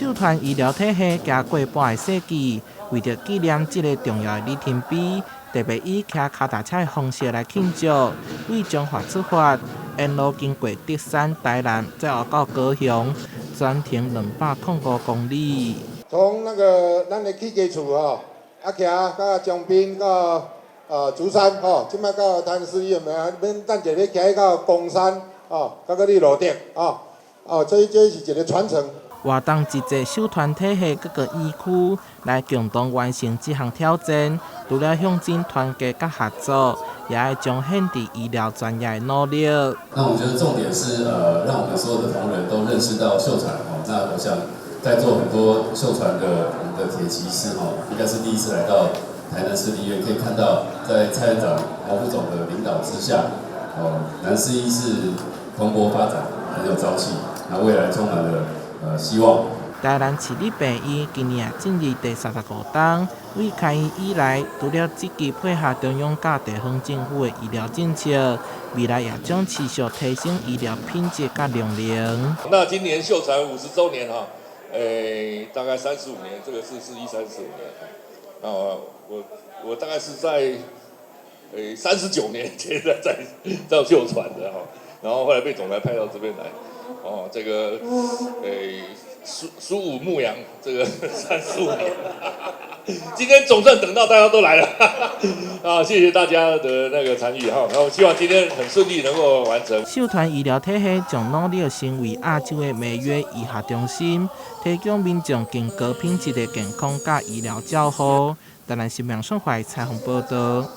秀傳醫療體系行過半个世紀，為著紀念這个重要的里程碑，特別以騎跤踏車的方式來慶祝。對彰化出發，沿路經過竹山、台南，最後到高雄，全程205公里。從那個咱的起家厝吼，啊騎到彰濱到竹山吼，這擺到台南市醫院，免等者欲騎到岡山吼，到閣你路頂吼，哦，這是一個傳承。活動集結秀傳體系各個醫區來共同完成這項挑戰，除了象徵團結佮合作，也會彰顯佇醫療專業的努力。那我覺得重點是，讓我們所有的同仁都認識到秀傳哦。那我想在座很多秀傳的我們的鐵騎士哦，應該是第一次來到台南市立醫院，可以看到在蔡院長、黃副總的領導之下，哦，南市醫是蓬勃發展，很有朝氣，那未來充滿了希望。台南市立病院今年也進入第35冬，對開院以來，除了積極配合中央佮地方政府的醫療政策，未來也將持續提升醫療品質佮量能。那今年秀傳50週年哈，大概三十五年，這個是市醫三十五年。那我大概是在39年前在秀傳的哈，然後後來被總裁派到這邊來。哦，這個，蘇武牧羊，這個35年，今天總算等到大家都來了，啊，謝謝大家的那個參與哈，然後希望今天很順利能夠完成。秀傳醫療體系將努力成為亞洲的蜜月醫學中心，提供民眾更高品質的健康佮醫療照護。台南新聞雙懷採訪報道。